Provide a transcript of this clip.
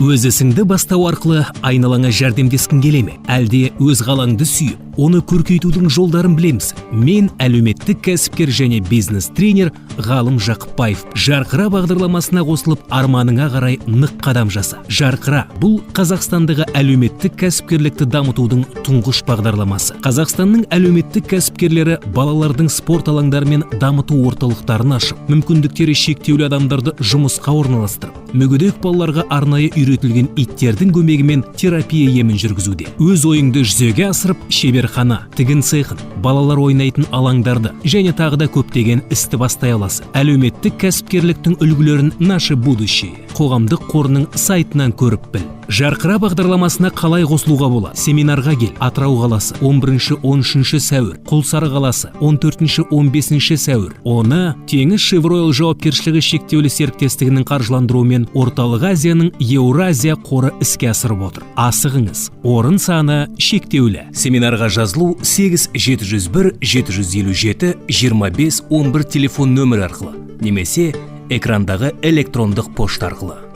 Өз ісіңді бастау арқылы айналаңа жәрдемдескің келе ме, әлде өз қалаңды сүйіп, оны көркейтудің жолдарын білемісің? Мен, әлеуметтік кәсіпкер және бизнес тренер Ғалым Жақыпбаев. «Жарқыра» бағдарламасына қосылып, арманыңа қарай нық қадам жаса. «Жарқыра» – бұл Қазақстандағы әлеуметтік кәсіпкерлікті дамытудың тұңғыш бағдарламасы. Қазақстанның әлеуметтік кәсіпкерлері балалардың спорт алаңдары мен дамыту орталықтарын ашып, мүмкіндіктері шектеулі адамдарды жұмысқа орналастырып, мүгедек балаларға арнайы үйретілген иттердің көмегімен терапия емін жүргізуде. Өз ойыңды жүзеге асырып, шеберхана, тігін цехын, балалар ойнайтын алаңдарды және тағы да көптеген істі бастай аласың. Әлеуметтік кәсіпкерліктің үлгілерін «Наше будущее» қоғамдық қорының сайтынан көріп біл. «Жарқыра» бағдарламасына қалай қосылуға болады? Семинарға кел. Атырау қаласы, 11-13 сәуір, Құлсары қаласы, 14-15 сәуір. Оны «Теңізшевройл» жауапкершілігі шектеулі серіктестігінің қаржыландыруымен Орталық Азияның Еуразия қоры іске асырып отыр. Асығыңыз, орын саны шектеулі. Семинарға жазылу 8 701 757 25 11 телефон нөмірі арқылы немесе экрандағы электрондық пошта арқылы.